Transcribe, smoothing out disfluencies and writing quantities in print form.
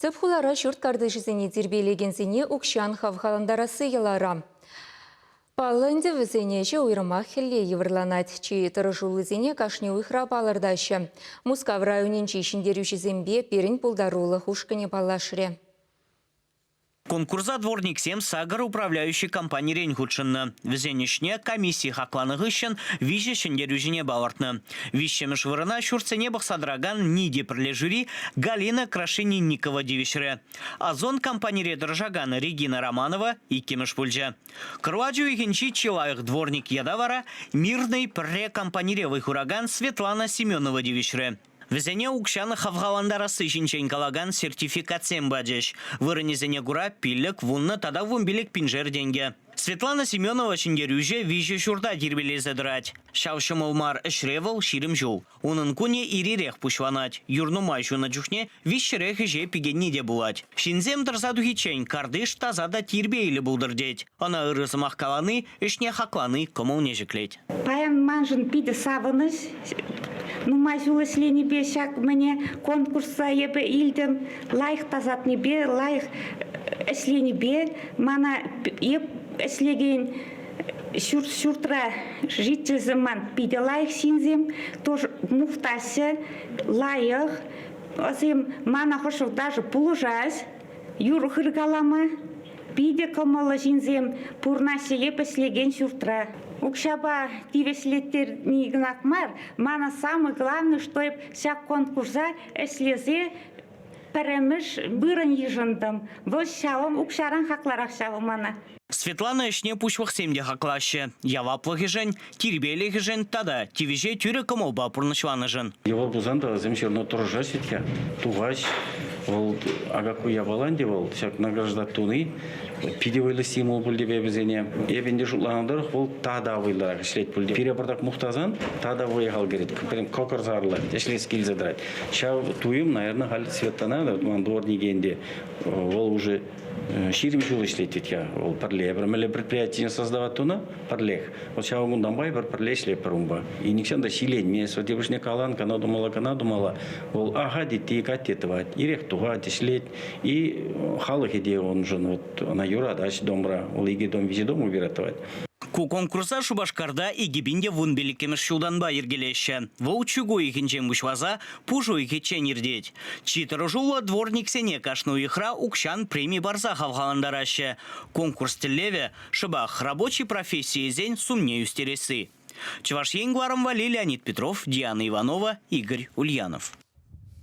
Тӗп хулара ҫурт картишӗсене тирпейлекенсене укҫан хавхалантарасси йӑлара. Паллӑ ӗнтӗ, вӗсен ӗҫӗ уйрӑмах хӗлле йывӑрланать. Чи тӑрӑшуллисене кашни уйӑхра палӑртаҫҫӗ. Мускав районӗнчи ҫӗнтерӳҫӗсемпе пирӗн пултарулӑх ушкӑнӗ паллашрӗ. Конкурса дворниксем сакӑр управляющи компанирен хутшӑннӑ. Вӗсен ӗҫне комисси хакланӑ хыҫҫӑн виҫӗ ҫӗнтерӳҫӗне палӑртнӑ. Виҫҫӗмӗш вырӑна ҫуртсене пӑхса тӑракан НИДИ пӗрлешӳри Галина Крашенинникова тивӗҫрӗ. Озон компанире тӑрӑшакан Регина Романова иккӗмӗш пулчӗ. Кӑрлач уйӑхӗнчи чи лайӑх дворник ята вара Мирный пӗрре компанире вӑй хуракан Светлана Семенова тивӗҫрӗ. Вӗсене укҫан хавхалантарасси ҫинчен калакан сертификатсем пачӗҫ. Вырӑнӗсене кура 5, 10 тата 15 пиншер тенкӗ. Светлана Семенова ҫӗнтерӳҫӗ виҫӗ ҫурта тирпейлесе тӑрать. Ҫав ҫӑмӑл мар ӗҫре вӑл 20 ҫул. Унӑн кунӗ ир-ирех пуҫланать. Юр нумай ҫунӑ чухне виҫҫӗрех ӗҫе пикенни те пулать. Ҫынсем тӑрса тухиччен картиш таса та тирпейлӗ пултӑр тет. Ӑна ырӑ сӑмах калани, ӗҫне хаклани кӑмӑлне ҫӗклет. Паян маншӑн питӗ савӑнӑҫ. Нумай ҫул ӗҫленипе ҫак мӗне конкурса эпӗ илтӗм. Лайӑх тасатнипе, лайӑх ӗҫленипе мана эп ӗҫлекен ҫурт ҫуртра жительсем ман питӗ лайӑх ҫынсем, тоже мухтаҫҫӗ, лайӑх. Вӗсем мана хӑш даже пулӑшаҫ юр хыркалама. Питӗ кӑмӑллӑ ҫынсем пурӑнаҫҫӗ эп ӗҫлекен ҫуртра. Укҫапа тивӗҫлеттерни кӑнах мар, мана самое главное, что эп ҫак конкурса ӗҫлесе пӗрремӗш вырӑн йышӑнтӑм. Вӑл ҫавӑн укҫаран хаклӑрах ҫавӑ мана. Светлана ӗҫне пуҫлӑхсем те хаклаҫҫӗ. Яваплӑхӗшӗн, тирпейлӗхӗшӗн тата тивӗҫе тӳрӗ кӑмӑлпа пурнӑҫланӑшӑн. Йывӑр пулсан та вӗсем все равно тӑрӑшаҫҫӗ-ҫке. Тухаҫ. Вӑл ака ку япала ӗнтӗ вӑл ҫак награждать туни питӗ вӑйлӑ стимул пуль тепе вӗсене. Эп ӗнтӗ шутланӑ тӑрӑх вӑл тата вӑйлӑрах ӗҫлет пуль. Пире пӑртак мухтасан тата вӑй-хал кӗрет. Прям кӑкӑр сарӑлать, ӗҫлес килсе тӑрать. Ҫав туйӑм, наверное, халь Светлана, ман дворник ӗнтӗ, вӑл уже 20 ҫул ӗҫлет тет-ха вӑл пӗрле. Пӗр мӗнле предприятине создавать тунӑ пӗрлех. Вот ҫав кунтанпа эпир пӗрле ӗҫлетпӗр унпа. И нихҫан та ҫиленмест. Вот тепӗшне калан, кана тумалла, кана тумалла. Вӑл аха тет те, катте тӑвать. Ирех тухать, ӗҫлет. И халӑхӗ те уншӑн вот ӑна юратать домра. Вӑл икӗ дом, виҫӗ дом убирать тӑвать. Ку конкурса Шупашкарта 2015-мӗш ҫултанпа йӗркелеҫҫӗ. Вӑл чӳк уйӑхӗнчен пуҫласа пуш уйӑхӗччен иртет. Чи тӑрӑшуллӑ дворниксене кашни уйӑхра укҫан преми парса хавхалантараҫҫӗ. Конкурс тӗллевӗ – шӑпах рабочи профессийӗсен сумне ӳстересси. Чӑваш Ен кӑларӑм валли Леонид Петров, Диана Иванова, Игорь Ульянов.